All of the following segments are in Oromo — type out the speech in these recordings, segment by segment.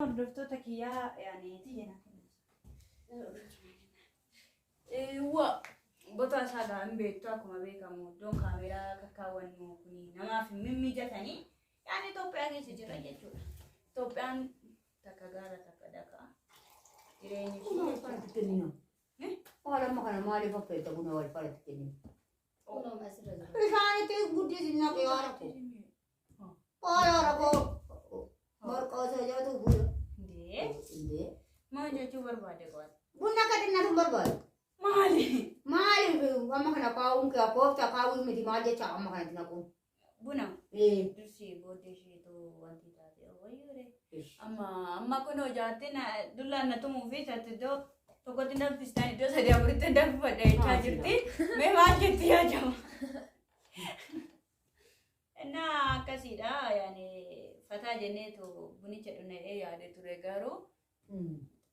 Hordoftoota kiyyaa yaani tiyya Wa bota isaa gaa hin beektu akkuma beekamu iddoon kaameraa kakkaawwannu kun namaaf hin mimmiijatanii yaani Itoophiyaa keessa jira jechuudha. Itoophiyaan takka gaara takka dakaa jireenyi Buna wal faratti kennina. Waan amma kana maaliif affeerta buna wal faratti kennina? Kunoo asirra jira. Bishaan itti guddisi naqee waan rakkoo. Waan rakkoo. Marqaa isaa nyaatu buna. Indee Indee. maal jechuu barbaade qo'ate? Bunna akka xinnatu hin barbaadu. Maali? Maaliif amma kana kaa'uun kee koofta kaa'uu miti maal jecha amma kanatti naquun? Buna Ee. dursi booddee isheetu wanti taate wayyoore. Amma amma kunoo jaartiin dullaan na tumuu fi taate iddoo tokkotti danfistaan iddoo sadii afuritti danfifadha jechaa jirti. Mee maal jetti yaa jama? Innaa akkasiidha yaani fataa jenneetu bunicha dhuna'ee yaade ture garuu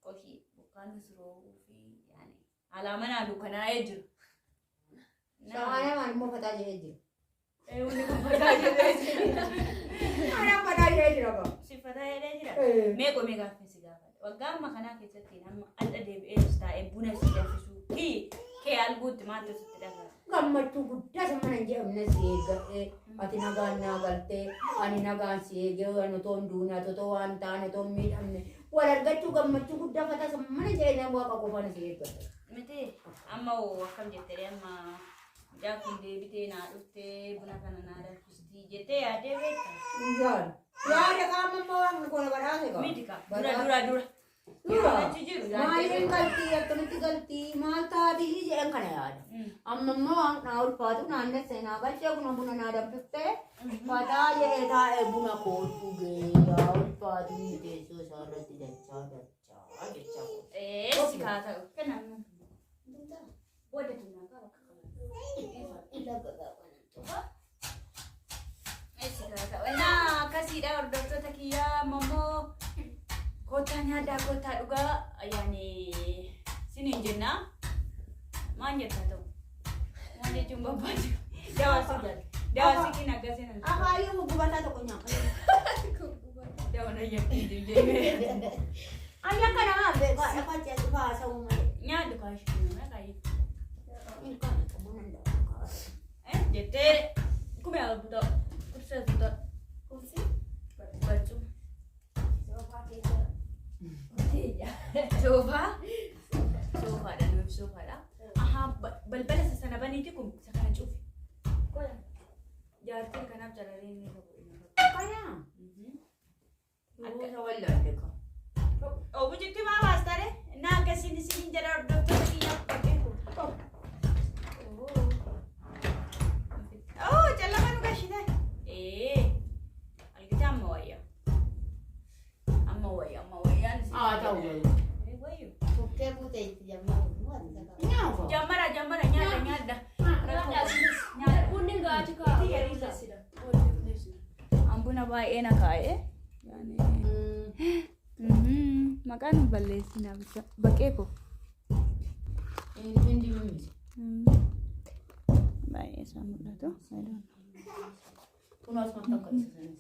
qoshii bokkaan roobuu fi yaani alaa manaa dukkanaa'ee jira. Saanee waan immoo fataa jedhee jira. Wanni kun fataa jedhee jira. Anaan fataa jedhee jira gaa. Si fataa jedhee jira. Mee qomee gaaffii si gaafadha. Waggaa amma kanaa keessatti amma adda deebi'ee taa'ee buna si danfisuu fi kee arguutti maaltu sitti dhaga'ama? Gammachuu guddaa isa mana hin jedhamne si eeggadhee ati nagaan naa galtee ani nagaan si eegee ani otoo hin duune ati otoo waan taane otoo hin miidhamne wal argachuu gammachuu guddaa fataa isa mana hin jedhamne waaqa qofaan si eeggadhe. Miti amma hoo akkam jettee amma mucaan kun deebitee naa dhuftee buna kana naa danfistii jettee yaaddee beekta? Yaada. Yaada qaama immoo waan kana badhaase qaba. Miti ka dura dura dura. Yeroo achi jiru yaaddee Maaliin beekta. galtii akkamitti galtii maal taatii jedhan kana yaada. Amma immoo waan naa ulfaatu naannessee naa galchee buna buna naa danfiftee fataa jedhee taa'ee buna koo dhugee yaa ulfaatu inni teessoo isaa irratti dachaa dachaa jechaa koo. Ee si kaa ta'u. Kenna. Booda tunnaa qaba. Innaa akkasiidha hordoftoota kiyyaa amma immoo koottaa nyaadhaa koottaa dhugaa yaani siniin jenna. Maal jettaa ta'u? Maal jechuun barbaadu? Daawwasi jala. Daawwasi kin akkasiin hin Afaayyuu gubataa tokko nyaata. Daawwan ayyatti jijjiiree. Ani akka namaa beekaa dhaqaa ceesifaa haasa'uu malee. Nyaadhu kaashii nama kaayyee. Ilkaan akka buna hin daakuu. Jettee kumee albuuta kursee albuuta Kursi. barcuma. Soofaa keessa. Soofaa. Soofaadha nuuf soofaadha. Ahaa balbala isa sana baniiti kun isa kana cufi. Qola. Jaartiin kanaaf jalalee inni qabu. Kana. Akka wallaalle ka. Obujitti maa baastare? Innaa akkasiin isiniin jedha hordoftoota kiyyaa bakkee kun. Oh, callama nu gashite. Ee, algite amma wayya. Amma wayya, amma wayyaan isin. Haa ta'u garuu. Ee, wayyu. Bukkee buutee itti jammaa. Nyaata. Jammara, jammara, nyaadha, nyaadha. Nyaadha. Bunni gaachi kaa. Itti yariisa. An buna baay'ee na kaa'e. Yaani maqaan hin balleessinaa bicha. Baqee koo. Hindi mimisi. Baay'ee isaa mul'atu. I don't know. Kun asuma takka isa sanis.